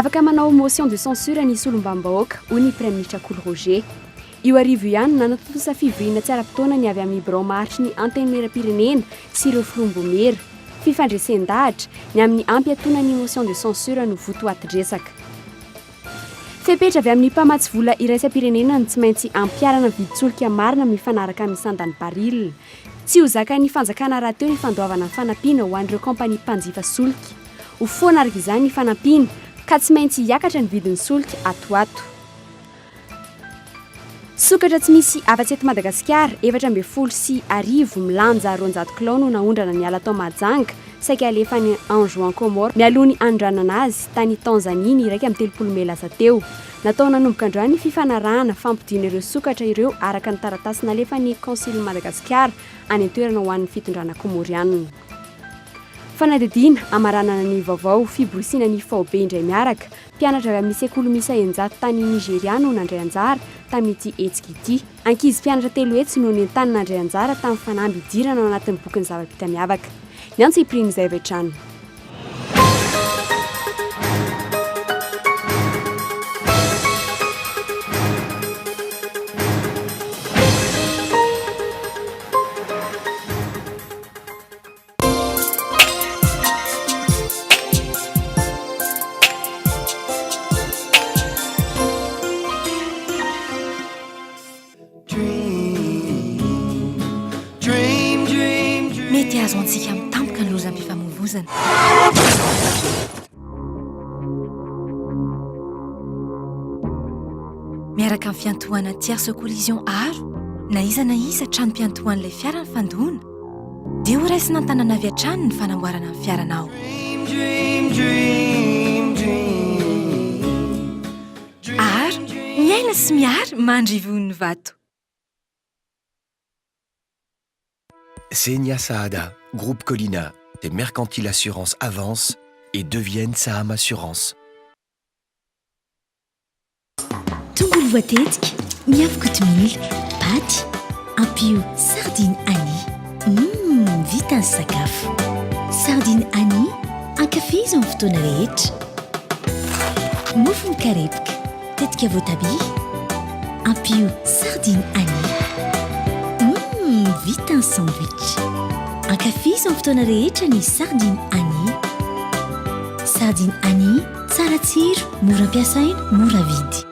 Afaka manao motion de censure ny solombavambahoaka, hoy ny Praiminisitra Kolo Roger. Io hariva io ihany, nanatontosa fivoriana tsy ara-potoana ny avy amin'ny birao maharitry ny Antenimierampirenena sy ireo filoham-bomera. Fifandresen-dahatra, ny amin'ny hampiatoana ny motion de censure no votoatin-dresaka. Fepetra avy amin'ny mpamatsy vola iraisam-pirenena no tsy maintsy ampiharana ny vidin-tsolika marina mifanaraka amin'ny sandan'ny baril. Tsy ho zakan'ny fanjakana rahateo ny fandoavana ny fanampiana ho an'ireo kaompania mpanjifa solika. Ho foana araka izany ny fanampiana ka tsy maintsy hiakatra ny vidin'ny solika ato ho ato. Sokatra tsy misy afa-tsy eto Madagasikara, 1014 milanja 200 kilao no naondrana niala tao Mahajanga, saika halefa any Anjouan Comores mialoha ny hanondranana azy tany Tanzanie ny 31 mey lasa teo. Natao nanomboka androany ny fifanarahana fampodiana ireo sokatra ireo araka ny taratasy nalefan'ny Kaonsilin'i Madagasikara any an-toerana ho an'ny fitondrana Komorianina. Fanadihadiana hamaranana ny vaovao fiborosiana ny faobe indray miaraka, mpianatra avy amin'ny sekoly miisa 600 tany Nigeria no nandray anjara tamin'ity hetsika ity. Ankizy mpianatra 300 no nentanina handray anjara tamin'ny fanamby hidirana ao anatin'ny bokin'ny zava-bita miavaka. Ny antsipirian'izay avy hatrany. Mety hahazo antsika amin'ny tampoka ny lozam-pifamoivoizana. Miaraka amin'ny fiantohana tierce collision aro, na iza na iza tranom-piantohan'ilay fiara nifandona, dia ho raisina an-tanana avy hatrany ny fanamboarana ny fiaranao. Aro, miaina sy mihary mandry ivohon'ny vato. Senia Saada, Groupe Colina et Mercantile Assurance avancent et deviennent Saham Assurance. Tongolo voatetika, miafy kotomila, paty, ampio sardine Annie. Humm, vita ny sakafo. Sardine Annie, ankafizo amin'ny fotoana rehetra. Mofo mikarepoka, tetika voatabia, ampio sardine Annie. Humm, vita ny sandwich. Ankafizo amin'ny fotoana rehetra ny sardine Annie. Sardine Annie, tsara tsiro, mora ampiasaina, mora vidy.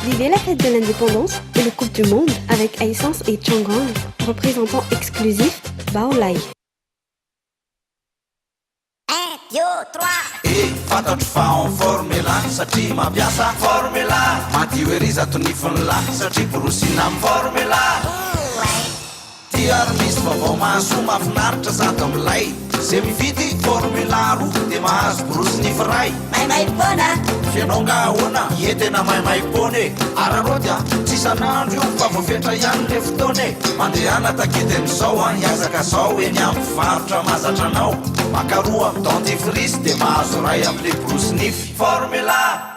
Vivez la fête de l'indépendance et le Coupe du Monde avec Essence et Changan, représentant exclusif Baolai. E fantatro fa en forme elah satria mampiasa formula Madio ery zato nifin'lah satria borosina am formula Ty ary misy vaovao mahasoa mahafinaritra sady milay Ze mividy formula roa de mahazo borosy nify ray Maimaimpoana! F'ianao nga ahoana? Ie tena maimaimpoana e! Araraoty a! Tsy isan'andro io fa voafetra ihany le fotoana e! Mandehana takidy amin'izao an! Hiazaka zao eny amin'ny mpivarotra mahazatra anao Maka roa amin'ny dentifrice de mahazo iray amin'le borosy nify Formula!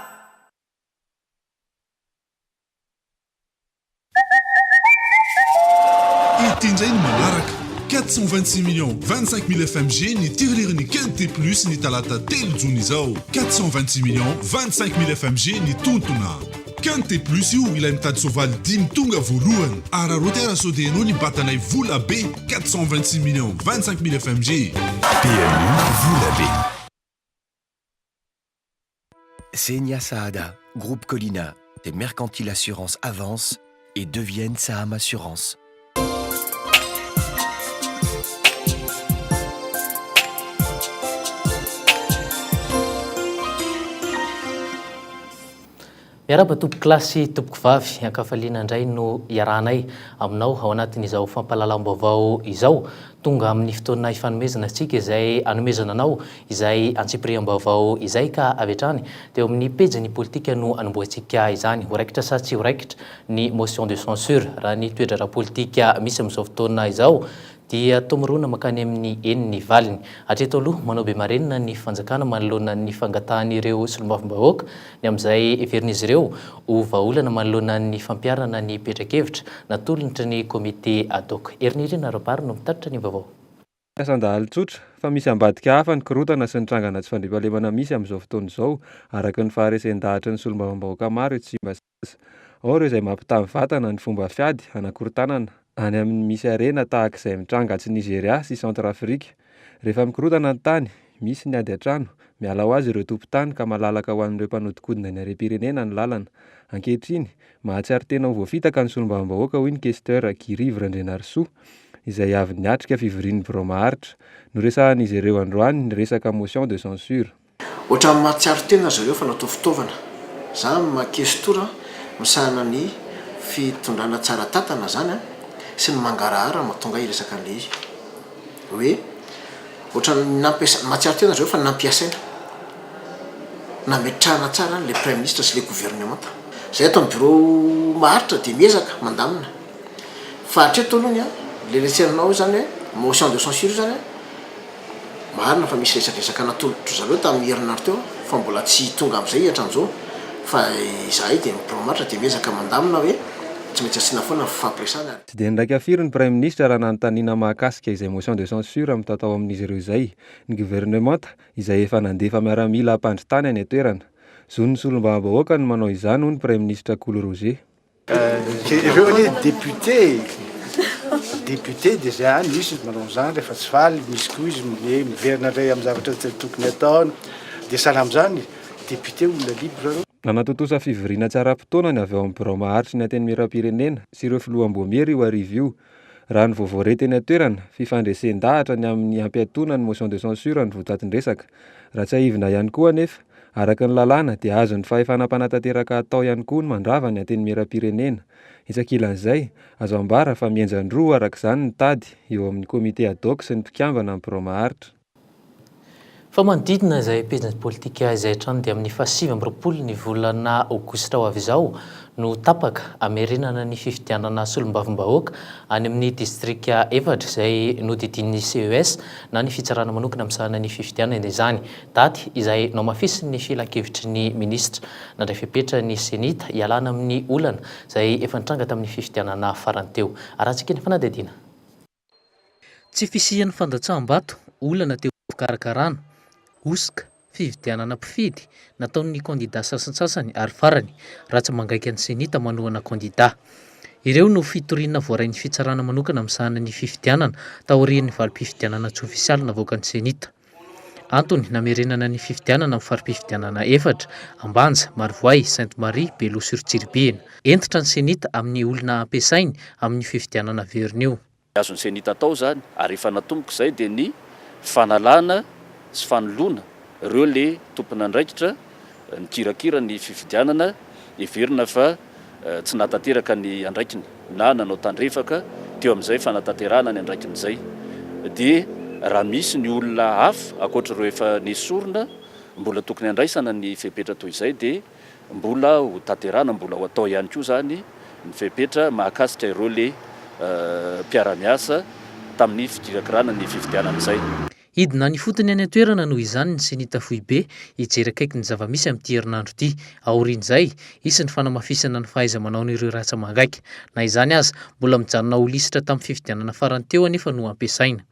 Ity indray ny manaraka, 426 millions 25 mille FMG ny tirelire-n'ny Quinté Plus ny talata telo jona izao. 426 millions 25 mille FMG ny tontona. Quinté Plus io ilay mitady soavaly dimy tonga voalohany. Araraoty ara sao dia ianao ny batanay vola be, 426 millions 25 mille FMG. PMU vola be. Senia Saada, Groupe Colina et Mercantile Assurance avancent et deviennent Saham Assurance. Miarahaba tompokolahy sy tompokovavy, ankafaliana indray no iarahanay aminao ao anatin'izao fampahalalam-baovao izao. Tonga amin'ny fotoana ifanomezana isika izay anomezana anao izay antsipiriam-baovao izay ka avy hatrany teo amin'ny pejin'ny politika no anombohantsika izany. Ho raikitra sa tsy ho raikitra ny motion de censure raha ny toe-draharaha politika misy amin'izao fotoana izao Dia toa mirona mankany amin'ny eny ny valiny. Hatreto aloha, manao be marenina ny fanjakana manoloana ny fangatahan'ireo solombavambahoaka ny amin'izay heverin'izy ireo ho vahaolana manoloana ny fampiharana ny petra-kevitra natolotry ny komite ad hoc. Herinirina Rabary no mitatitra ny vaovao. Asan-dahalo tsotra, fa misy ambadika hafa ny korontana sy ny trangana tsy fandriampahalemana misy amin'izao fotoana izao, araka ny faharesen-dahatry ny solombavambahoaka maro etsy Tsimbazaza. Ao ireo izay mampitaha mivantana ny fomba fiady hanakorontanana any amin'ny misy harena tahaka izay mitranga atsy Nigeria sy Centrafrique. Rehefa mikorontana ny tany, misy ny ady an-trano, miala ho azy ireo tompon-tany ka malalaka ho an'ireo mpanodinkodina ny harem-pirenena ny lalana. Ankehitriny, mahatsiaro tena ho voafitaka ny solombavambahoaka hoy ny Questeur Guy Rivo Randrianarisoa, izay avy niatrika fivorian'ny birao maharitra. Noresahan'izy ireo androany ny resaka motion de censure. Ohatran'ny mahatsiaro tena zareo fa natao fitaovana. Za amin'ny maha kestora misahana ny fitondrana tsara tantana zany an, sy ny mangarahara no mahatonga ahy hiresaka an'le izy. Hoe ohatran'ny nampiasa, mahatsiaro tena zareo fa nampiasaina. Nametrahana tsara an'le praiminisitra sy le governemanta. Zay ato amin'ny bureau maharitra dia miezaka mandamina. Fa hatreto alohany an, le resahinao io zany hoe motion de censure io zany an, Marina fa misy resadresaka natolotry zareo tamin'ny herinandro teo fa mbola tsy tonga amin'izay hatramin'izao fa izahay dia ny Promatra dia miezaka mandamina hoe tsy maintsy asiana foana ny fifampiresahana ary. Tsy dia niraika firy ny Praiminisitra raha nanontaniana mahakasika izay motion de censure mitatao amin'izy ireo izay ny governemanta izay efa nandefa miaramila hampandry tany any an-toerana. Zon'ny solombavambahoaka ny manao izany hoy ny Praiminisitra Kolo Roger. Ireo anie député e, député dia zay any misy izy manao an'izany rehefa tsy faly, misy koa izy miverina indray amin'ny zavatra tsy tokony ataony, dia sahala amin'izany, député olona libre reo. Nanatontosa fivoriana tsy ara-potoana ny avy ao amin'ny birao maharitry ny Antenimierampirenena sy ireo filoham-boamiera io hariva io. Raha ny vaovao re teny an-toerana, fifandresen-dahatra ny amin'ny hampiatoana ny motion de censure no votatin-dresaka. Raha tsiahivina ihany koa anefa, Araka ny lalàna dia azon'ny fahefana mpanatanteraka atao ihany koa ny mandrava ny Antenimierampirenena. Etsy ankilan'izay, azo ambara fa mihenjan-droa araka izany ny tady eo amin'ny komite ad hoc sy ny mpikambana amin'ny birao maharitra. Fa manodidina izay pejin'ny politika izay hatrany dia amin'ny faha 29 ny volana aogositra ho avy izao no tapaka hamerenana ny fifidianana solombavambahoaka any amin'ny distrika efatra izay nodidian'ny CES na ny fitsarana manokana misahana ny fifidianana izany. Daty izay nohamafisin'ny filankevitry ny minisitra. Nandray fepetra ny Cenit hialana amin'ny olana izay efa nitranga tamin'ny fifidianana farany teo. Arahantsika ny fanadihadiana. Tsy fisian'ny fandatsaham-bato, olana teo fikarakarana, hosoka, fividianana mpifidy nataon'ny kandida sasantsasany ary farany, ratsy mangaika ny Cenit manohana kandida. Ireo no fitoriana voarain'ny fitsarana manokana misahana ny fifidianana taorian'ny valim-pifidianana tsy ofisialy navoakan'ny Cenit. Antony namerenana ny fifidianana amin'ny fari-pifidianana efatra, Ambanja, Marovoay, Sainte Marie, Beloha sur Tsiribihina. Hentitra ny Cenit amin'ny olona ampiasainy amin'io fifidianana averina io. Ny azon'ny Cenit atao izany, ary efa natomboka izay, dia ny fanalana sy fanoloana ireo le tompon'andraikitra nikirakira ny fifidianana heverina fa tsy nahatanteraka ny andraikiny na nanao tandrefaka teo amin'izay fanatanterahana ny andraikiny izay dia raha misy ny olona hafa ankoatra ireo efa nesorina mbola tokony handraisana ny fepetra toy izay dia mbola ho tanterahana, mbola ho atao ihany koa izany ny fepetra mahakasika ireo le mpiara-miasa tamin'ny fikirakirana ny fifidianana izay. Hidina any ifotony any an-toerana noho izany ny Cenit foibe hijery akaiky ny zava-misy amin'ity herinandro ity. Aorian'izay, hisy ny fanamafisana ny fahaiza-manaon'ireo rantsa-mangaika. Na izany aza, mbola mijanona ho lisitra tamin'ny fifidianana farany teo anefa no ampiasaina.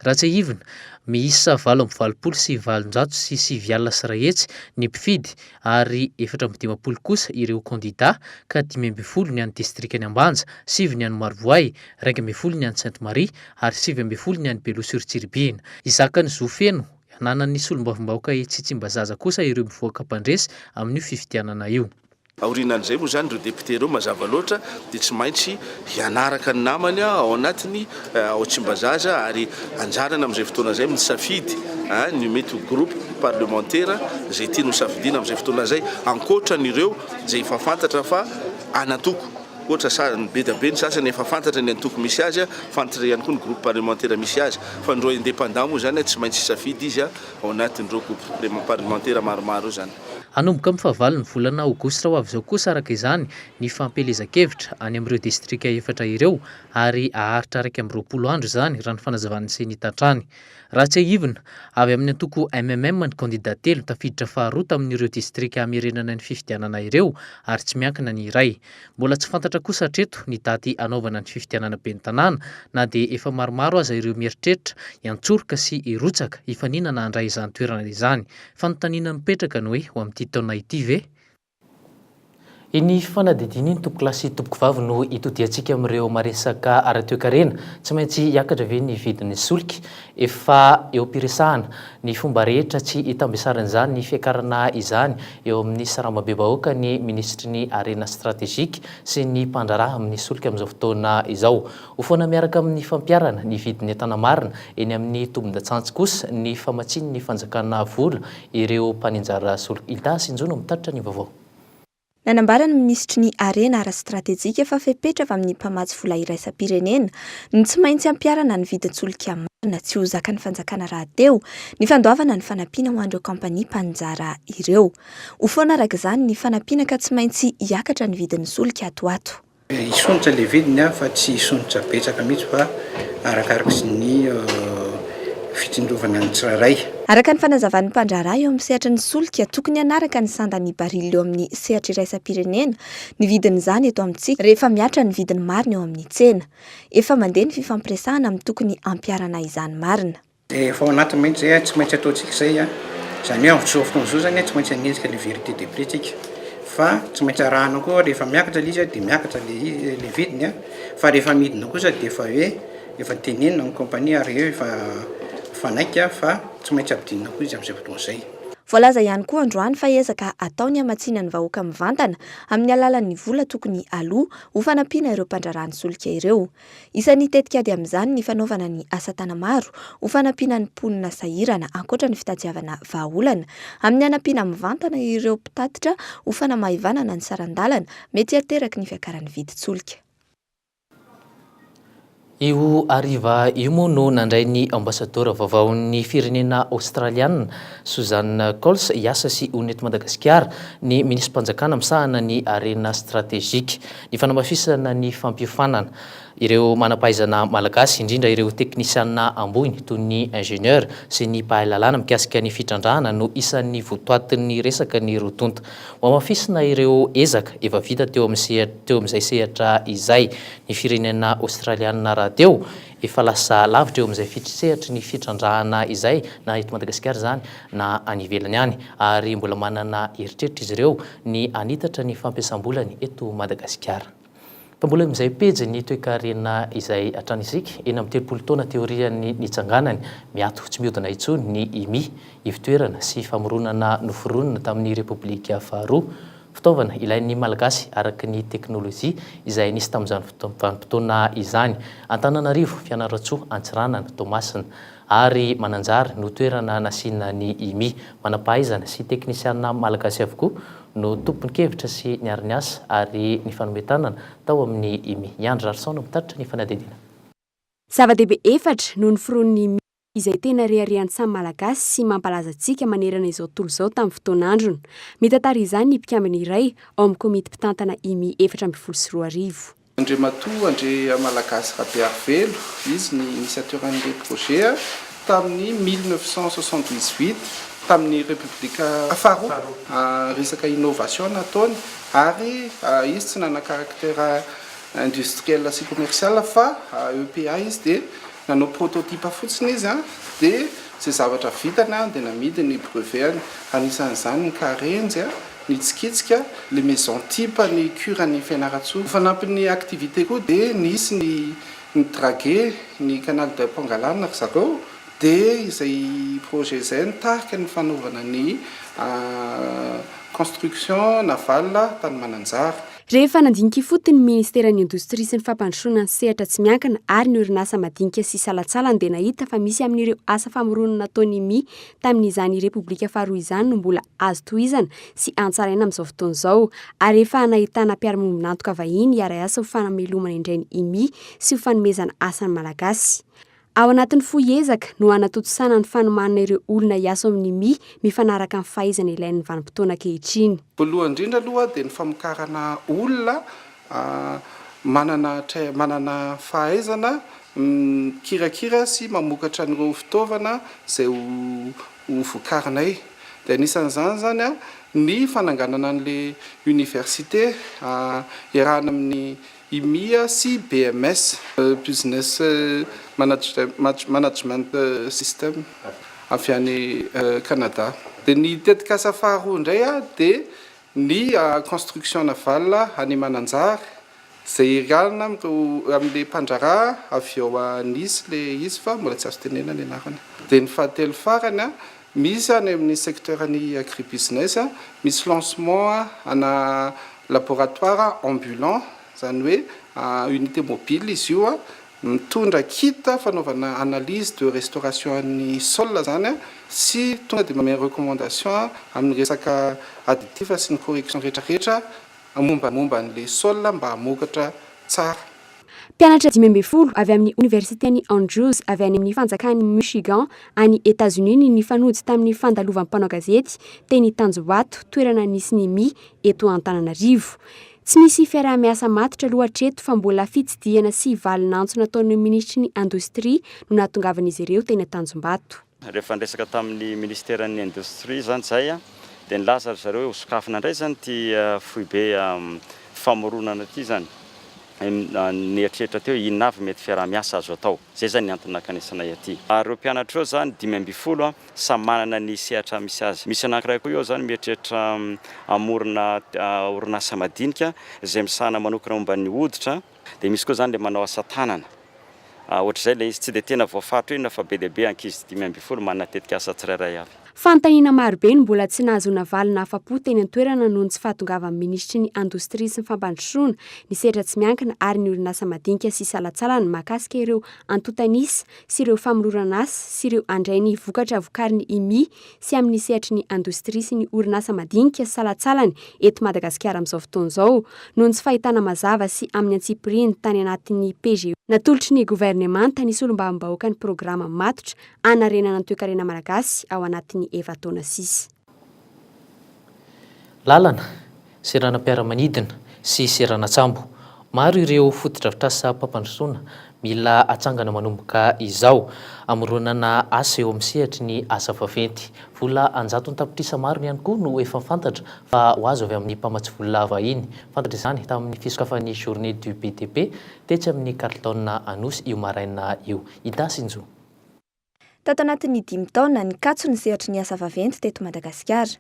Raha tsiahivina, miisa 1888 ny mpifidy ary 54 kosa ireo kandidà ka 15 ny an'ny distrikan'i Ambanja, sivy ny an'i Marovoay, 11 ny an'i Sainte Marie ary 19 ny any Beloha sur Tsiribihina. Hizaka ny zo feno ananan'ny solombavambahoaka etsy Tsimbazaza kosa ireo mivoaka mpandresy amin'io fifidianana io. Aorianan'izay moa izany ireo députés ireo mazava loatra dia tsy maintsy hianaraka ny namany ao anatiny ao Tsimbazaza ary anjarany amin'izay fotoana izay misafidy ny mety ho groupe parlemantera izay tiany ho safidiana amin'izay fotoana izay ankoatran'ireo izay efa fantatra fa an'antoko ohatra sa be dia be ny sasany efa fantatra ny antoko misy azy fantatra ihany koa ny groupe parlemantera misy azy fa ny ireo indépendant moa izany tsy maintsy hisafidy izy ao anatin'ireo groupe parlemantera maromaro ireo izany. Hanomboka amin'ny fahavalon'ny volana aogositra ho avy izao kosa araka izany ny fampielezan-kevitra any amin'ireo distrika efatra ireo ary haharitra 21 andro izany raha ny fanazavan'ny Cenit hatrany. Raha tsiahivina, avy amin'ny antoko mmm ny kandida telo tafiditra faharoa tamin'ireo distrika hamerenana ny fifidianana ireo ary tsy miankina ny iray. Mbola tsy fantatra kosa hatreto ny daty hanaovana ny fifidianana ben'ny tanàna na dia efa maromaro aza ireo mieritreritra hiantsoroka sy hirotsaka hifaninana handray izany toerana izany. Fanontaniana mipetraka ny hoe ho amin'ity taona ity ve? Iny fanadihadiana iny tompokolahy sy tompokovavy no itodihantsika amin'ireo maresaka ara-toekarena. Tsy maintsy hiakatra ve ny vidin'ny solika? Efa eo am-piresahana ny fomba rehetra tsy hitambesaran'izany ny fiakarana izany eo amin'ny sarambabem-bahoaka ny minisitry ny harena stratejika sy ny mpandraharaha amin'ny solika amin'izao fotoana izao. Ho foana miaraka amin'ny fampiharana ny vidin'entana marina eny amin'ny tobin-datsantsy kosa ny famatsian'ny fanjakana vola ireo mpaninjara solika. Hilda Sinjo no mitatitra ny vaovao. Nanambara ny minisitry ny Harena ara-stratejika fa fepetra avy amin'ny mpamatsy vola iraisam-pirenena ny tsy maintsy hampiharana ny vidin-tsolika marina tsy ho zakan'ny fanjakana rahateo ny fandoavana ny fanampiana ho an'ireo kaompania mpaninjara ireo. Ho foana araka izany ny fanampiana ka tsy maintsy hiakatra ny vidin'ny solika ato ho ato. Hisondrotra ilay vidiny fa tsy hisondrotra betsaka mihitsy fa arakaraky ny fitsinjovana ny tsirairay. Araka ny fanazavan'ny mpandraharaha eo amin'ny sehatry ny solika, tokony hanaraka ny sandan'ny baril eo amin'ny sehatra iraisam-pirenena ny vidin'izany eto amintsika rehefa mihatra ny vidiny marina eo amin'ny tsena. Efa mandeha ny fifampiresahana amin'ny tokony hampiharana izany marina. Efa ao anatiny mihitsy izay, tsy maintsy ataontsika izay an, izany hoe amin'izao fotoana izao izany tsy maintsy hanenjika ilay vérité des prix tsika, fa tsy maintsy arahana koa rehefa miakatra ilay izy dia miakatra ilay ilay vidiny an, fa rehefa midina kosa dia efa hoe efa tenenina ny compagnie ary hoe efa mifanaiky fa tsy maintsy ampidinina koa izy amin'izay fotoana izay. Voalaza ihany koa androany fa ezaka atao ny hamatsiana ny vahoaka mivantana amin'ny alalan'ny vola tokony aloa ho fanampiana ireo mpandraharaha ny solika ireo. Isan'ny tetikady amin'izany ny fanaovana ny asa tana-maro ho fanampiana ny mponina sahirana ankoatra ny fitadiavana vahaolana amin'ny hanampiana mivantana ireo mpitatitra ho fanamaivanana ny saran-dalana mety hateraky ny fiakaran'ny vidin-tsolika. Io hariva io moa no nandray ny ambasadaoro vaovaon'ny firenena aostraliana, Suzanne Coles, hiasa sy honina eto Madagasikara, ny minisi-panjakana misahana ny harena stratejika. Ny fanamafisana ny fampiofanana ireo manam-pahaizana malagasy, indrindra ireo teknisianina ambony toy ny ingénieur sy ny mpahay lalàna mikasika ny fitrandrahana no isan'ny votoatin'ny resaka ny roa tonta. Hohamafisina ireo ezaka efa vita teo amin'ny sehatra teo amin'izay sehatra izay. Ny firenena aostralianina rahateo efa lasa lavitra eo amin'izay sehatry ny fitrandrahana izay na eto Madagasikara izany na any ivelany any ary mbola manana eritreritra izy ireo ny hanitatra ny fampiasam-bolany eto Madagasikara. Fa mbola eo amin'izay pejin'ny toekarena izay hatrany isika, 36 taona taorian'ny nitsanganany, miato tsy mihodina intsony ny IMI, ivotoerana sy famoronana noforonina tamin'ny Repoblika faharoa. Fitaovana ilain'ny Malagasy araka ny teknolojia izay nisy tamin'izany vanim-potoana izany. Antananarivo, Fianarantsoa, Antsiranana, Toamasina ary Mananjary no toerana nasiana ny IMI. Manam-pahaizana sy teknisiana malagasy avokoa no tompon-kevitra sy niara-niasa ary nifanome tanana tao amin'ny IMI. I Andry Rarison no mitatitra ny fanadihadiana. Zava-dehibe efatra no noforonin'ny IMI izay tena reharehan'ny samy Malagasy sy mampalaza antsika manerana izao tontolo izao tamin'ny fotoan'androny. Mitantara izany ny mpikambana iray ao amin'ny komity mpitantana IMI 2014. Andriamatoa Andriamalagasy Rabearivelo, izy ny initiateur an'ilay projet tamin'ny 1978 tamin'ny République faharoa, resaka innovation nataony ary izy tsy nanana caractère industriel sy commercial fa EPA izy dia nanao prototype fotsiny izy dia izay zavatra vitany dia namidiny ny brevet-ny, anisan'izany ny karenjy. Nitsikitsika le maison type ny cure any Fianarantsoa. Ho fanampin'ny activité koa dia nisy ny ny draguer ny canal de Pangalane ry zareo dia izay projet izay nitarika ny fanaovana ny Construction navale tany Mananjary. Rehefa nandinika ifotony ny Ministeran'ny Indostria sy ny Fampandrosoana ny sehatra tsy miankina ary ny orinasa madinika sy salantsalany dia nahita fa misy amin'ireo asa famoronana nataon'ny mi tamin'izany Repoblika faharoa izany no mbola azo tohizana sy antsaraina amin'izao fotoana izao ary efa nahitana mpiara-miombon'antoka vahiny hiara-hiasa ho fanamelomana indray ny IMI sy ho fanomezana asa ny Malagasy. Ao anatin'ny fohy ezaka no hanatontosana ny fanomanana ireo olona hiasa ao amin'ny mi mifanaraka amin'ny fahaizana ilain'ny vanim-potoana ankehitriny. Voalohany indrindra aloha dia ny famokarana olona manana manana fahaizana mikirakira sy mamokatra an'ireo fitaovana izay ho vokarinay. Dia anisan'izany izany ny fananganana an'ilay université iarahana amin'ny IMIA sy BMS, Business Management System, avy any Canada. Dia ny tetikasa faharoa indray dia ny construction navale any Mananjary, izay iarahana amin'ireo amin'ilay mpandraharaha avy ao Nice ilay izy fa mbola tsy azo tenenina ny anarany. Dia ny fahatelo farany, misy any amin'ny secteur ny agribusiness, misy lancement ana Laboratoire ambulant, izany hoe unité mobile izy io, mitondra kit fanaovana analyse de restauration an'ny sol izany sy tonga dia manome recommandation amin'ny resaka additif sy ny correction rehetrarehetra momba momba an'ilay sol mba hamokatra tsara. Mpianatra 15 avy amin'ny Oniversiten'i Andrews avy any amin'ny fanjakan'i Michigan any Etazonia no nifanojo tamin'ny fandalovan'ny mpanao gazety teny Tanjombato, toerana nisy ny mi eto Antananarivo. Tsy misy fiaraha-miasa matotra aloha hatreto fa mbola fitsidihana sy valin'antso nataon'ny minisitry ny Indostria no nahatongavan'izy ireo teny Tanjombato. Rehefa niresaka tamin'ny minisiteran'ny Indostria izany izahay dia nilaza ry zareo hoe hosokafina indray izany ity foibe famoronana ity izany. Nieritreritra teo hoe inona avy mety fiaraha-miasa azo atao. Izay izany ny antony nankanesanay aty. Ary ireo mpianatra ireo izany 15 samy manana ny sehatra misy azy. Misy anankiray koa eo izany mieritreritra hamorona orinasa madinika izay misahana manokana momba ny hoditra. Dia misy koa izany ilay manao asa tanana. Ohatr'izay ilay izy. Tsy dia tena voafaritra hoe inona fa be dia be ankizy 15 manana tetikasa tsirairay avy. Fanontaniana marobe no mbola tsy nahazoana valiny afa-po teny an-toerana noho ny tsy fahatongavan'ny minisitry ny Indostria sy ny Fampandrosoana, ny sehatra tsy miankina ary ny orinasa madinika sy salantsalany mahakasika ireo antontan'isa sy ireo famoronan'asa sy ireo handray ny vokatra vokarin'ny IMI sy amin'ny sehatry ny indostria sy ny orinasa madinika salantsalany eto Madagasikara amin'izao fotoana izao noho ny tsy fahitana mazava sy amin'ny antsipiriany tany anatin'ny PGE natolotry ny governemanta ny solombavambahoaka ny programa matotra hanarenana ny toekarena malagasy ao anatin'ny efa-taona sisa. Lalana, seranam-piaramanidina sy seranan-tsambo. Maro ireo fotodrafitrasam-pampandrosoana mila atsangana manomboka izao, hamoronana asa eo amin'ny sehatry ny asa vaventy. Vola an-jatony tapitrisa maro ihany koa no efa fantatra fa ho azo avy amin'ny mpamatsy vola vahiny. Fantatra izany tamin'ny fisokafan'ny Journée du BTP tetsy amin'ny Carlton Anosy io maraina io. Ida Sinjo. Tato anatin'ny dimy taona, nikatso ny sehatry ny asa vaventy teto Madagasikara.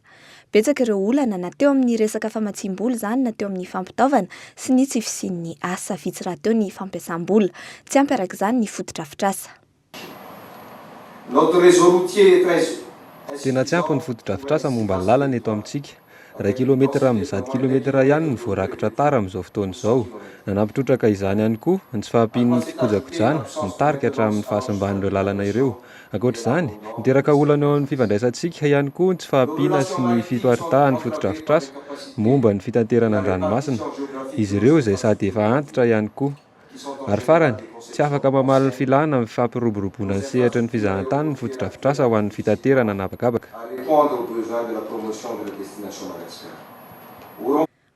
Betsaka ireo olana na teo amin'ny resaka famatsiam-bola izany na teo amin'ny fampitaovana sy ny tsy fisian'ny asa. Vitsy rahateo ny fampiasam-bola. Tsy ampy araka izany ny fotodrafitrasa. Notre réseau routier est très Tena tsy ampy ny fotodrafitrasa momba ny lalana eto amintsika. Iray kilometatra amin'ny 100 kilometatra ihany no voarakotra tara amin'izao fotoana izao. Nanampy trotraka izany ihany koa ny tsy fahampian'ny fikojakojana, nitarika hatramin'ny fahasimban'ireo lalana ireo. Ankoatra izany, niteraka olana eo amin'ny fifandraisantsika ihany koa ny tsy fahampiana sy ny fiparitahan'ny fotodrafitrasa momba ny fitanterana an-dranomasina, izy ireo izay sady efa antitra ihany koa. Ary farany, tsy afaka mamaly ny filàna amin'ny fampiroboroboana ny sehatry ny fizahantany ny fotodrafitrasa ho an'ny fitaterana an'habakabaka.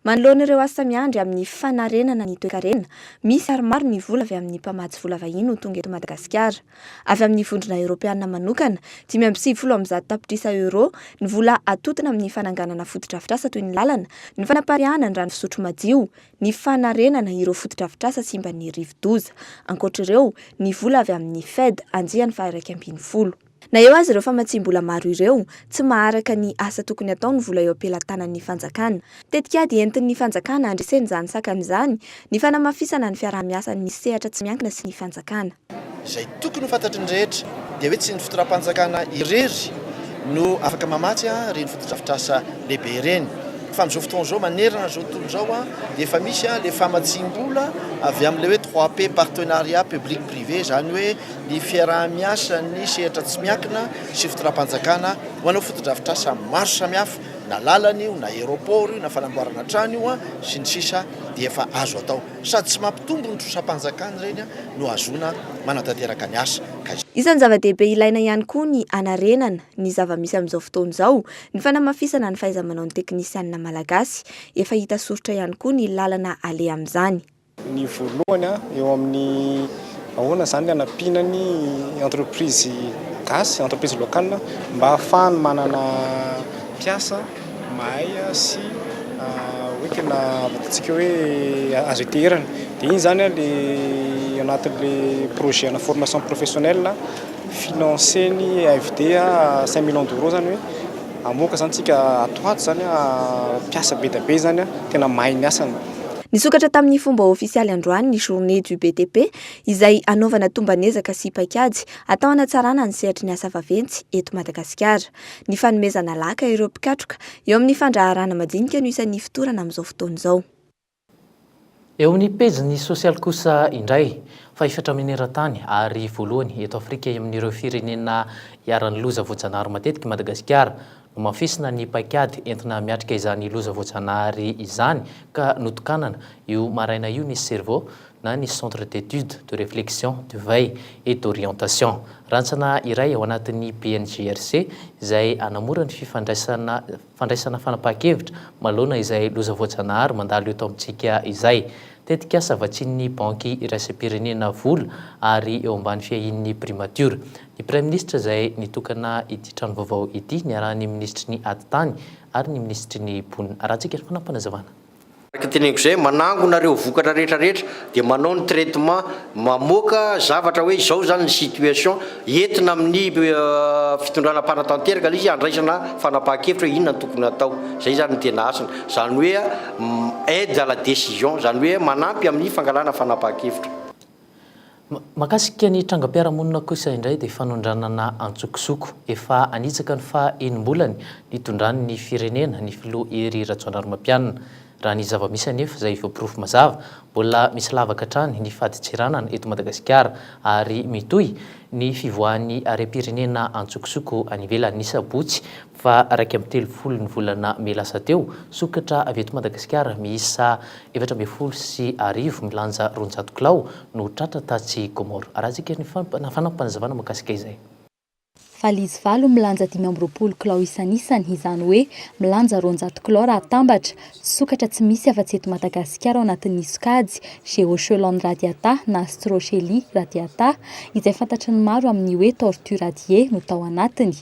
Manoloana ireo asa miandry amin'ny fanarenana ny toekarena, misy ary maro ny vola avy amin'ny mpamatsy vola vahiny ho tonga eto Madagasikara. Avy amin'ny Vondrona Eoropeana manokana, 195 tapitrisa euros ny vola atotona amin'ny fananganana fotodrafitrasa toy ny lalana, ny fanapariahana ny rano fisotro madio, ny fanarenana ireo fotodrafitrasa simban'ny rivodoza. Ankoatra ireo, ny vola avy amin'ny Fed andiany faha-11. Na eo aza ireo famatsiam-bola maro ireo, tsy maharaka ny asa tokony atao ny vola eo am-pelatanan'ny fanjakana. Tetikady entin'ny fanjakana handresena izany sakana izany ny fanamafisana ny fiaraha-miasan'ny sehatra tsy miankina sy ny fanjakana. Izay tokony ho fantatry ny rehetra dia hoe tsy ny fitondram-panjakana irery no afaka mamatsy ireny fotodrafitrasa lehibe ireny. Fa amin'izao fotoana izao manerana an'izao tontolo izao dia efa misy ilay famatsiam-bola avy amin'ilay hoe trois P, partenariat public privé, izany hoe ny fiaraha-miasan'ny sehatra tsy miankina sy fitondram-panjakana ho anao fotodrafitrasa maro samihafa, na lalana io, na aéroport io, na fanamboarana trano io sy ny sisa dia efa azo atao. Sady tsy mampitombo ny trosam-panjakana ireny no ahazoana manatanteraka ny asa. Ka. Isan'ny zava-dehibe ilaina ihany koa ny hanarenana ny zava-misy amin'izao fotoana izao, ny fanamafisana ny fahaiza-manaon'ny teknisianina malagasy. Efa hita soritra ihany koa ny lalana aleha amin'izany. Ny voalohany eo amin'ny ahoana izany ny hanampiana ny entreprise gasy, entreprise locale mba hahafahany manana mpiasa mahay sy hoe tena ataontsika hoe azo iteherana. Dia iny izany ilay anatin'ilay projet ana formation professionnelle financer-n'ny AFD cinq millions d'euros izany hoe hamoaka izany tsika ato ho ato izany mpiasa be dia be izany tena mahay ny asany. Nisokatra tamin'ny fomba ofisialy androany ny Journée du BTP izay hanaovana tomban'ezaka sy paikady atao hanatsarana ny sehatry ny asa vaventy eto Madagasikara. Ny fanomezana laka ireo mpikatroka eo amin'ny fandraharahana madinika no isan'ny ifotorana amin'izao fotoana izao. Eo amin'ny pejin'ny sosialy kosa indray, fahefatra maneran-tany ary voalohany eto Afrika amin'ireo firenena iharan'ny loza voajanahary matetika i Madagasikara. Nomafisina ny paikady entina miatrika izany loza voajanahary izany ka notokanana io maraina io ny Cerveau na ny Centre d'études, de réflexion, de veille et d'orientation. Rantsana iray ao anatin'ny BNGRC izay hanamora ny fifandraisana fandraisana fanapahan-kevitra manoloana izay loza voajanahary mandalo eto amintsika izay. Tetikasa vatsian'ny Banky iraisam-pirenena vola ary eo ambany fiahian'ny Primatiora. Ny Praiminisitra izay nitokana ity trano vaovao ity niarahan'ny Minisitry ny Atitany ary ny Minisitry ny Mponina. Arahantsika ny fanampinazavana. Araka ny teneniko izay, manangona ireo vokatra rehetra rehetra dia manao ny traitement, mamoaka zavatra hoe izao izany ny situation, entina amin'ny fitondrana mpanatanteraka ilay izy handraisana fanapahan-kevitra hoe inona no tokony hatao. Izay izany no tena asany. Izany hoe aide à la décision, izany hoe manampy amin'ny fangalana fanapahan-kevitra. Mahakasika ny trangam-piarahamonina kosa indray dia fanondranana antsokosoko. Efa hanitsaka ny faha enim-bolany nitondrany ny firenena ny filoha Hery Rajaonarimampianina. Raha ny zava-misy anefa izay voaporofo mazava, mbola misy lavaka hatrany ny fadintseranana eto Madagasikara ary mitohy ny fivoahan'ny harem-pirenena antsokosoko any ivelany. Ny sabotsy faha 31 ny volana mey lasa teo, sokatra avy eto Madagasikara miisa 1014 milanja 200 kilao no tratra tatsy Comores. Arahantsika ny fanampinazavana mahakasika izay. Valizy valo milanja 25 kilao isanisany, izany hoe milanja 200 kilao raha atambatra, sokatra tsy misy afa-tsy eto Madagasikara ao anatin'ny sokajy Geochelone radiata na Astrochelys radiata, izay fantatry ny maro amin'ny hoe tortue radiée no tao anatiny.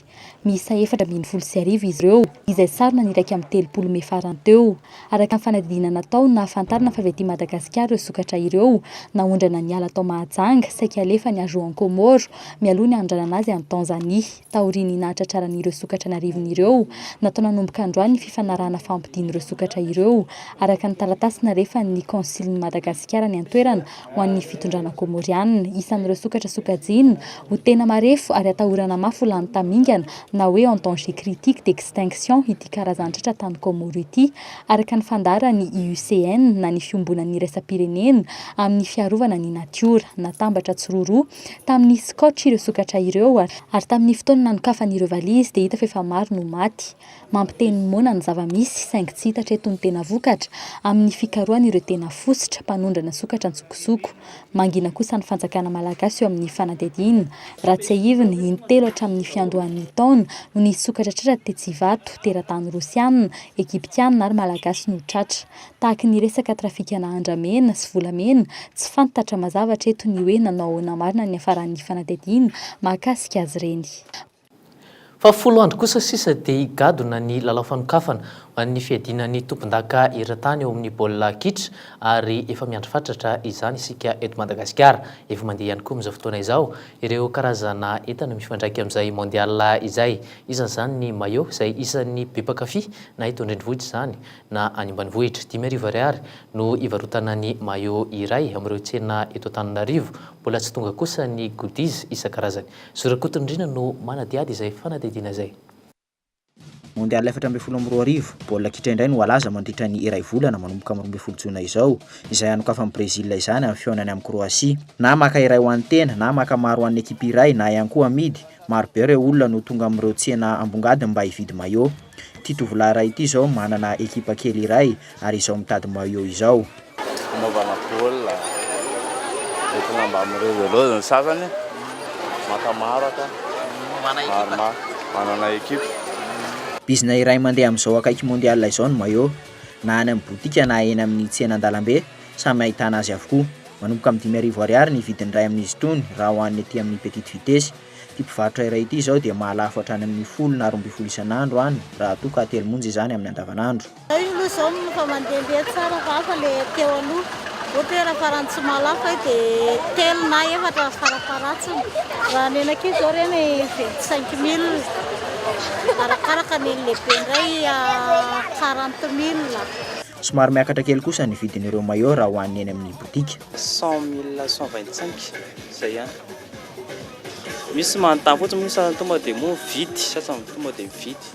Miisa 1014 izy ireo, izay sarona ny 31 mey farany teo. Araka ny fanadihadiana natao no nahafantarana fa avy aty Madagasikara ireo sokatra ireo. Naondrana niala tao Mahajanga, saika halefa any Ajoan Comores, mialoha ny hanondranana azy any Tanzania. Taorian'ny nahatratrarana ireo sokatra an'arivony ireo, natao nanomboka androany ny fifanarahana fampodiana ireo sokatra ireo, araka ny taratasy nalefan'ny Kaonsilin'i Madagasikara any an-toerana ho an'ny fitondrana Kômôriana. Isan'ireo sokatra sokajiana ho tena marefo ary atahorana mafy ho lany tamingana na hoe en danger critique d'extinction ity karazan-tratra tany Kômôro ity, araka ny fandaharan'ny IUCN na ny Fiombonan'ny Iraisam-pirenena amin'ny fiarovana ny natiora. Natambatra tsiroaroa tamin'ny scotch ireo sokatra ireo ary tamin'ny fotoana nanokafana ireo valizy dia hita fa efa maro no maty. Mampiteny ny moana ny zava-misy, saingy tsy hita hatreto ny tena vokatra amin'ny fikarohana ireo tena fositra, mpanondrana sokatra an-tsokosoko. Mangina kosa ny fanjakana malagasy eo amin'ny fanadihadiana. Raha tsiahivina, intelo hatramin'ny fiandohan'ny taona no nisy sokatra tratra tetsy Ivato, teratany rosiana, egyptiana ary malagasy no tratra. Tahaky ny resaka trafikana andramena sy volamena, tsy fantatra mazava hatreto ny hoe nanao ahoana marina ny niafaran'ny fanadihadiana mahakasika azy ireny. Fa folo andro kosa sisa dia higadona ny lalao fanokafana ho an'ny fiadiana ny tompondaka eran-tany eo amin'ny baolina kitra ary efa miandry fatratra izany isika eto Madagasikara. Efa mandeha ihany koa amin'izao fotoana izao ireo karazana entana mifandraika amin'izay Mondial izay. Isan'izany ny maillot izay isan'ny be mpankafy na eto an-drenivohitra izany na any ambanivohitra. 5000 ariary no ivarotana ny maillot iray amin'ireo tsena eto Antananarivo. Mbola tsy tonga kosa ny goodies isan-karazany. Zo Rakotonirina no manadihady izay fanadihadiana izay. Mondial 2014, baolina kitra indray no halaza mandritra ny iray volana manomboka amin'ny 12 jona izao, izay hanokafan'i Brezila izany amin'ny fihaonany amin'i Kroasia. Na maka iray ho an'ny tena, na maka maro ho an'ny ekipa iray, na ihany koa amidy, marobe ireo olona no tonga amin'ireo tsena ambongadiny mba hividy maillot. Ity tovolahy iray ity izao manana ekipa kely iray ary izao mitady maillot izao. Fanaovana baolina, entina mba mirevelose ny sasany, maka maro aka, maromaro, manana ekipa. Bizina iray mandeha amin'izao akaiky mondial izao ny maillot. Na any amin'ny botika na eny amin'ny tsena an-dalambe, samy ahitana azy avokoa. Manomboka amin'ny 5000 ariary ny vidin'ny iray amin'izy itony raha ho an'ny aty amin'ny petite vitesse. Ity mpivarotra iray ity izao dia mahalafo hatrany amin'ny folo na 12 isan'andro any raha toa ka telo monja izany amin'ny andavanandro. Io aloha izao no efa mandehandeha tsara fa hafa ilay teo aloha. Ohatra hoe raha farany tsy mahalafo ahy dia telo na efatra farafaharatsiny. Raha ny an'ankizy izao ireny vingt cinq mille. Arakaraka ny an'ny lehibe indray quarante mille. Somary miakatra kely kosa ny vidin'ireo maillot raha ho an'ny eny amin'ny botika. Cent mille cent vingt cinq izay ihany. Misy manontany fotsiny moa ny sasany tonga dia moa mividy, sasany tonga dia mividy.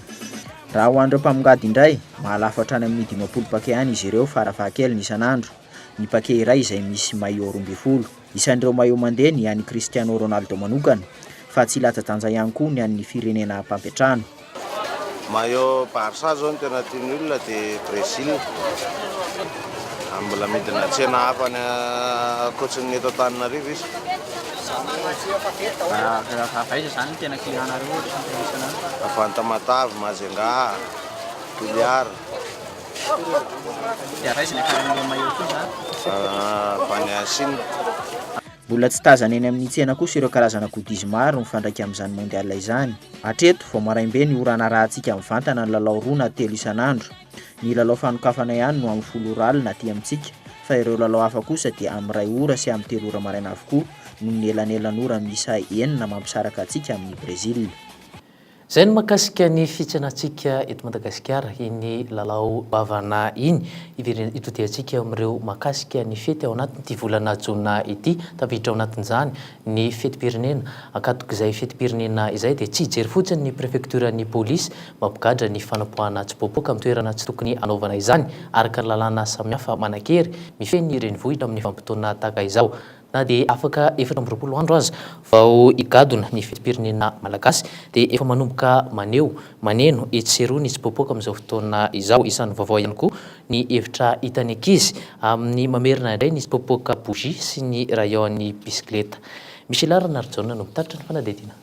Raha ho an'ireo mpamongady indray, mahalafo hatrany amin'ny 50 paquet any izy ireo farafahakeliny isan'andro, ny paquet iray izay misy maillot 12. Isan'ireo maillot mandeha ny an'i Cristiano Ronaldo manokana, fa tsy latsa-danja ihany koa ny an'ny firenena mpampiantrano. Maillot Barça zao no tena tian'ny olona dia Brésil. Mbola midina tsena hafa any ankoatry ny eto Antananarivo izy. Avy aiza izany no tena client-nareo ohatra isan'andro? Avy any Tamatave, Majunga, Toliara. Dia avy aiza ny akaran'ilay maillot koa izany? Avy any Chine. Mbola tsy tazana eny amin'ny tsena kosa ireo karazana goodies maro mifandraika amin'izany mondial izany. Hatreto, vao maraim-be ny ora hanarahantsika mivantana ny lalao roa na telo isan'andro. Ny lalao fanokafana ihany no amin'ny folo ora alina aty amintsika, fa ireo lalao hafa kosa dia amin'ny iray ora sy amin'ny telo ora maraina avokoa noho ny elanelan'ora miisa enina mampisaraka antsika amin'i Brezila. Izay no mahakasika ny fitsenantsika eto Madagasikara iny lalao goavana iny. Hiverena hitodihantsika amin'ireo mahakasika ny fety ao anatin'ity volana jona ity. Tafiditra ao anatin'izany ny fetim-pirenena. Ankatok'izay fetim-pirenena izay dia tsy hijery fotsiny ny prefektioran'ny polisy mampigadra ny fanapoahana tsipoapoaka amin'ny toerana tsy tokony hanaovana izany araka ny lalàna samihafa manan-kery mifehy ny renivohitra amin'ny vanim-potoana tahaka izao. Na dia afaka 24 andro aza vao higadona ny fetim-pirenena malagasy dia efa manomboka maneho, maneno etsy sy eroa ny tsipoapoaka amin'izao fotoana izao. Isan'ny vaovao ihany koa ny hevitra hitan'ny ankizy amin'ny mamerina indray ny tsipoapoaka bougie sy ny rayon an'ny bisikileta. Michela Ranarijaona no mitatitra ny fanadihadiana.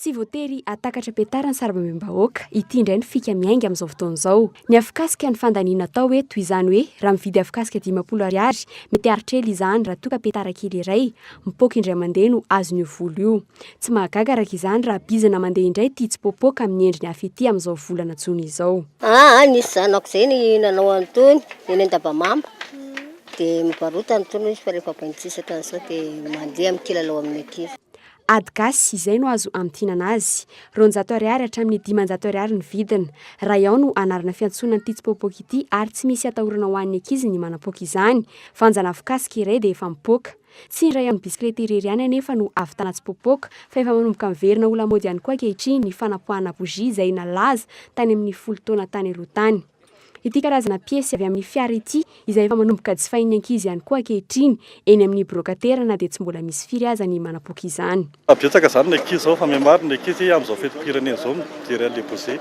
Tsy voatery hahatakatra petara ny sarambabem-bahoaka, ity indray ny fika miainga amin'izao fotoana izao. Ny afokasika ny fandaniana atao eto, izany hoe raha mividy afokasika 50 ariary, mety haharitra ela izany raha toa ka petara kely iray, mipoaka indray mandeha no azon'io vola io. Tsy mahagaga araka izany raha bizina mandeha indray ity tsipoapoaka amin'ny endriny hafa ity amin'izao volana jona izao. Aa nisy zanako zay ny nanao an'itony eny Andavamamba dia mivarotana itony izy fa rehefa baintsisatra an'izao dia mandeha mikilalao amin'ny ankizy. Ady gasy, izay no azo amintinana azy. 200 ariary hatramin'ny 500 ariary ny vidiny. Rayon no anarana fiantsoana an'ity tsipoapoaka ity ary tsy misy atahorana ho an'ny ankizy ny manapoaka izany. Vanjana afokasika iray dia efa mipoaka. Tsy ny rayon bisikileta irery ihany anefa no ahavitana tsipoapoaka fa efa manomboka miverina ho lamaody ihany koa ankehitriny ny fanapoahana bougie izay nalaza tany amin'ny folo taona tany aloha tany. Ity karazana piesy avy amin'ny fiara ity, izay efa manomboka jifain'ny ankizy ihany koa ankehitriny eny amin'ny brokatera na dia tsy mbola misy firy aza ny manapoaka izany. Betsaka izany ny ankizy izao fa mihamaro ny ankizy amin'izao fetim-pirenena izao mijery an'ilay bougie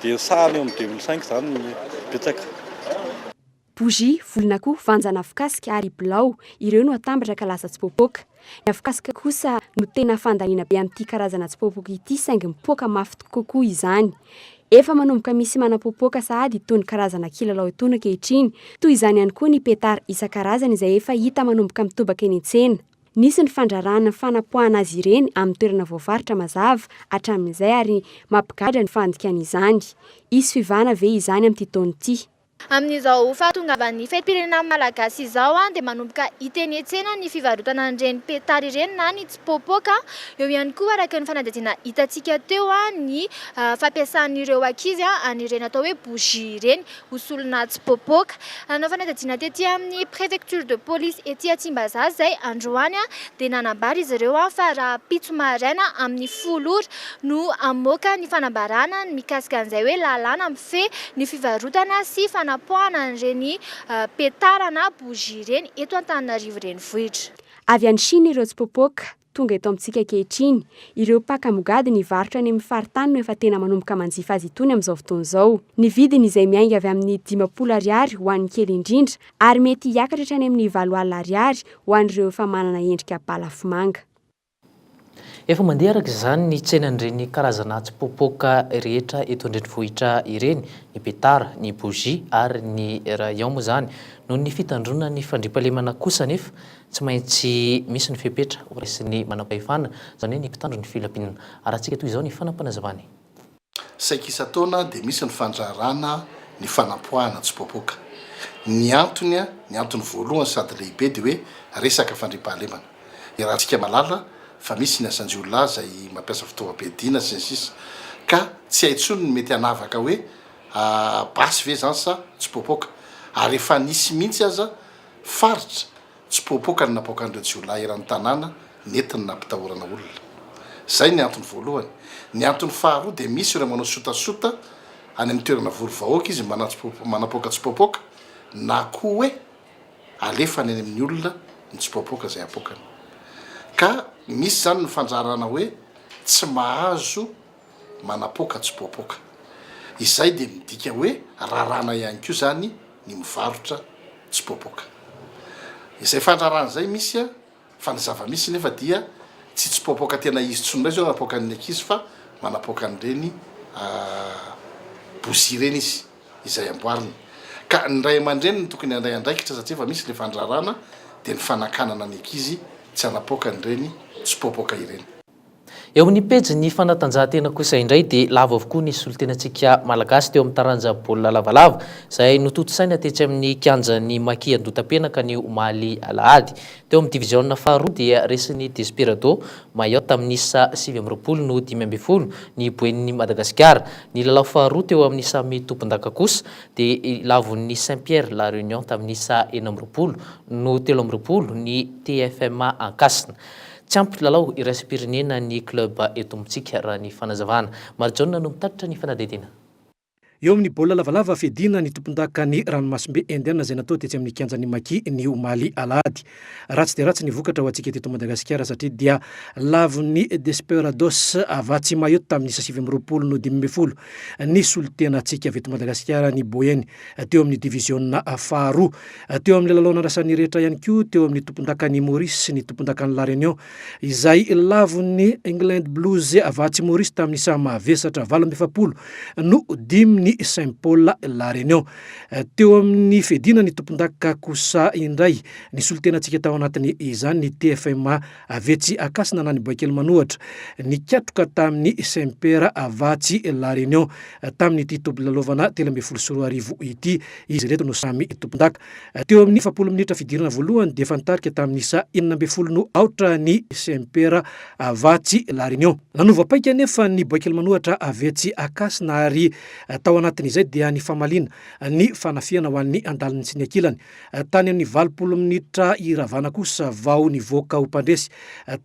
dia ny sahany eo amin'ny 2005 izany ny betsaka. Bougie, volon'akoho, vanjana afokasika ary bilao, ireo no atambatra ka lasa tsipoapoaka. Ny afokasika kosa no tena fandaniana be amin'ity karazana tsipoapoaka ity saingy mipoaka mafy kokoa izany. Efa manomboka misy manapoapoaka sahady itony karazana kilalao itony ankehitriny. Toy izany ihany koa ny pétard isan-karazany izay efa hita manomboka mitobaka eny an-tsena. Nisy ny fandrarana ny fanapoahana azy ireny amin'ny toerana voafaritra mazava hatramin'izay ary mampigadra ny fandikana izany. Hisy fiovana ve izany amin'ity taona ity? Amin'izao fahatongavan'ny fetim-pirenena malagasy izao dia manomboka hita eny an-tsena ny fivarotana an'ireny petard ireny na ny tsipoapoaka. Eo ihany koa araka ny fanadihadiana hitantsika teo ny fampiasan'ireo ankizy an'ireny atao hoe bougie ireny ho solona tsipoapoaka. Nanao fanadihadiana tety amin'ny préfecture de police ety Tsimbazaza izay androany dia nanambara izy ireo fa rahampitso maraina amin'ny folo ora no hamoaka ny fanambarana mikasika an'izay hoe lalàna mifehy ny fivarotana sy fanapoahana an'ireny petard na bougie ireny eto Antananarivo renivohitra. Avy any Chine ireo tsipoapoaka tonga eto amintsika ankehitriny. Ireo mpaka mogady nivarotra any amin'ny faritany no efa tena manomboka manjifa azy itony amin'izao fotoana izao. Ny vidiny izay miainga avy amin'ny 50 ariary ho an'ny kely indrindra ary mety hiakatra hatrany amin'ny 8000 ariary ho an'ireo efa manana endrika balafomanga. Efa mandeha araka izany ny tsenan'ireny karazana tsipoapoaka rehetra eto an-drenivohitra ireny, ny petard, ny bougie ary ny rayon moa izany. Noho ny fitandroana ny fandriampahalemana kosa anefa, tsy maintsy misy ny fepetra horaisin'ny manampahefana, izany hoe ny mpitandro ny filaminana. Arahantsika toy izao ny fanapanazavany. Saika isan-taona dia misy ny fandrarana ny fanampoahana tsipoapoaka. Ny antony, ny antony voalohany sady lehibe dia hoe resaka fandriampahalemana. Iarahantsika mahalala fa misy ny asan-jiolahy izay mampiasa fitaovam-piadiana sy ny sisa Ka tsy hay intsony ny mety hanavaka hoe basy ve izany sa tsipoapoaka. Ary efa nisy mihitsy aza faritra Tsy poapoaka ny napoakan'ireo jiolahy eran'ny tanàna nentiny nampitahorana olona. Izay ny antony voalohany. Ny antony faharoa dia misy ireo manao sotasota any amin'ny toerana vory vahoaka izy manapoaka tsipoapoaka na koa hoe alefany any amin'ny olona ny tsipoapoaka izay apoakany. Ka misy izany ny fandrarana hoe tsy mahazo manapoaka tsipoapoaka. Izay dia midika hoe raràna ihany koa izany ny mivarotra tsipoapoaka. Izay fandraràna izay misy an, fa ny zava-misy nefa dia tsy tsipoapoaka tena izy intsony indray izao no apoakan'ny ankizy fa manapoaka an'ireny bougie ireny izy izay amboariny. Ka ny ray aman-dreny no tokony handray andraikitra satria efa misy ilay fandraràna dia ny fanakanana ny ankizy tsy hanapoaka an'ireny tsipoapoaka ireny. Eo amin'ny pejin'ny fanatanjahantena kosa indray dia lavo avokoa ny solontenantsika Malagasy teo amin'ny taranja baolina lavalava izay notontosaina tetsy amin'ny kianjan'ny Maki Andohatapenaka ny omaly alahady. Teo amin'ny diviziona faharoa dia resin'ny Desperado Mayotte tamin'ny isa 29 no 15 ny Boenin'i Madagasikara. Ny lalao faharoa teo amin'ny samy tompondaka kosa dia lavon'ny Saint Pierre La Réunion tamin'ny isa 26 no 23 ny TFMA Ankasina. Tsy ampy lalao iraisam-pirenena ny club eto amintsika raha ny fanazavana. Marijaona no mitatitra ny fanadihadiana. Eo amin'ny baolina lavalava fiadiana ny tompondakan'ny ranomasimbe Indiana izay natao tetsy amin'ny kianjan'ny Maki ny omaly alahady. Ratsy dia ratsy ny vokatra ho antsika teto Madagasikara satria dia lavon'ny Desperados Avatsy Mayotte tamin'ny isa 29 no 15 ny solontenantsika avy eto Madagasikara ny Boeny teo amin'ny diviziona faharoa. Teo amin'ny lalao nandrasan'ny rehetra ihany koa teo amin'ny tompondakan'i Maurice sy ny tompondakan'i La Réunion izay lavon'ny England Blues avy atsy Maurice tamin'ny isa mavesatra 48 no dimy ny Saint Paul La Réunion. Teo amin'ny fiadiana ny tompondaka kosa indray ny solontenantsika tao anatiny izany ny TFMA avy etsy Ankasina na ny Boaikely Manohatra nikatroka tamin'ny Saint Père avy atsy La Réunion tamin'ity tobilalaovana 2013 ity. Izy ireto no samy tompondaka. Teo amin'ny 40 minitra fidirana voalohany dia efa nitarika tamin'ny isa 16 no aotra ny Semper Vatsy La Réunion. Nanova paika anefa ny Boaikely Manohatra avy etsy Ankasina ary tao anatin'izay dia ny famaliana ny fanafihana ho an'ny andalin'ny sy ny ankilany. Tany amin'ny 80 minitra hiravana kosa vao nivoaka ho mpandresy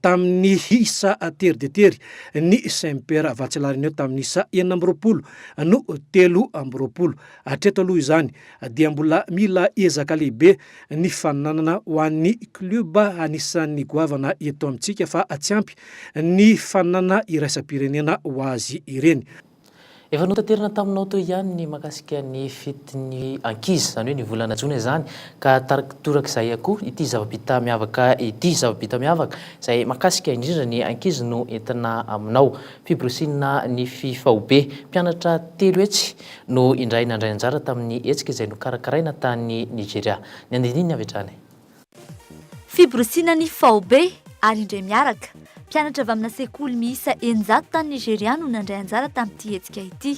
tamin'ny isa tery dia tery ny Semper Vatsy La Réunion tamin'ny isa 26 no 23. Hatreto aloha izany dia mbola mila ezaka lehibe ny fananana ho an'ny klioba anisan'ny goavana eto amintsika fa tsy ampy ny fanana iraisam-pirenena ho azy ireny. Efa notaterina taminao teo ihany ny mahakasika ny fetin'ny ankizy, izany hoe ny volana jona izany, ka torak'izay koa ity zava-bita miavaka ity. Zava-bita miavaka izay mahakasika indrindra ny ankizy no entina aminao. Fiborosiana nify faobe. Mpianatra 300 no indray nandray anjara tamin'ny hetsika izay nokarakaraina tany Nigeria. Ny andininy avy hatrany. Fiborosiana nify faobe. ary indray miaraka. Mpianatra avy amina sekoly miisa 600 tany Nigeria no nandray anjara tamin'ity hetsika ity.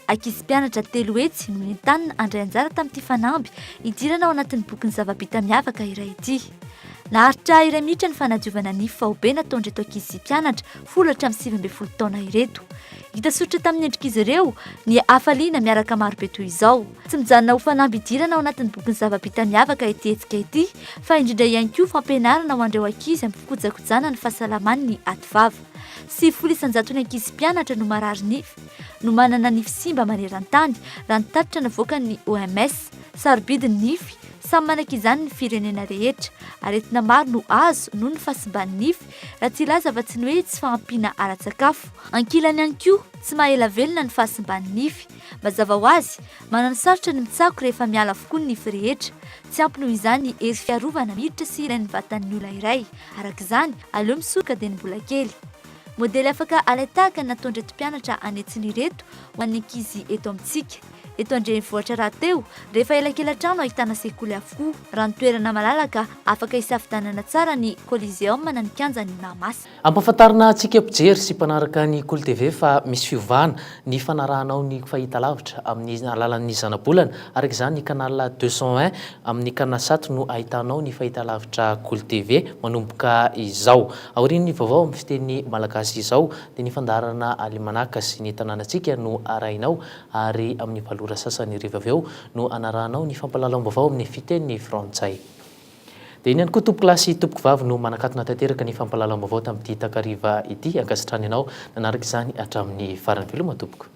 Ankizy mpianatra 300 no nentanina handray anjara tamin'ity fanamby hidirana ao anatin'ny bokin'ny zava-bita miavaka iray ity. Naharitra iray minitra ny fanadiovana nify faobe nataon'ireto ankizy sy mpianatra folo hatramin'ny 19 taona ireto. Hita soritra tamin'ny endrik'izy ireo ny hafaliana miaraka marobe toy izao. Tsy mijanona ho fanamby hidirana ao anatin'ny bokin'ny zava-bita miavaka ity hetsika ity fa indrindra ihany koa fampianarana ho an'ireo ankizy amin'ny fikojakojana ny fahasalamany ny ativava. 90 isan-jaton'ny ankizy mpianatra no marary nify no manana nify simba maneran-tany, raha ny tatitra navoakan'ny OMS. Sarobidy ny nify, samy manaiky izany ny firenena rehetra. Aretina maro no azo noho ny fahasimban'ny nify, raha tsy hilaza afa-tsy ny hoe tsy fahampiana ara-tsakafo. Ankilany ihany koa, tsy maha ela velona ny fahasimban'ny nify. Mazava ho azy, mananosarotra ny mitsako rehefa miala avokoa ny nify rehetra. Tsy ampy noho izany ny hery fiarovana miditra sy ilain'ny vatan'ny olona iray. Araka izany, aleo misoroka dieny mbola kely. Modely afaka alain-tahaka ny nataon'ireto mpianatra an'hetsiny ireto ho an'ny ankizy eto amintsika. Eto an-drenivohitra rahateo, rehefa elakelan-trano ahitana sekoly avokoa. Raha ny toerana malalaka, afaka hisafidianana tsara ny Coliseum na ny kianjan'i Mahamasina. Ampahafantarina antsika mpijery sy mpanaraka ny Kolo TV fa misy fiovana ny fanarahanao ny fahitalavitra amin'ny alalan'ny zanabolana. Araka izany, ny canal 201 amin'ny Canalsat no ahitanao ny fahitalavitra Kolo TV manomboka izao. Aorian'ny vaovao amin'ny fiteny malagasy izao dia ny fandaharana Alimanaka sy ny tanànantsika no arahinao ary amin'ny valo ora sasany hariva avy eo no anarahanao ny fampahalalam-baovao amin'ny fiteny frantsay. Dia iny ihany koa tompokolahy sy tompokovavy no manakatona tanteraka ny fampahalalam-baovao tamin'ity takariva ity. Ankasitrahana ianao nanaraka izany hatramin'ny farany. Veloma tompoko.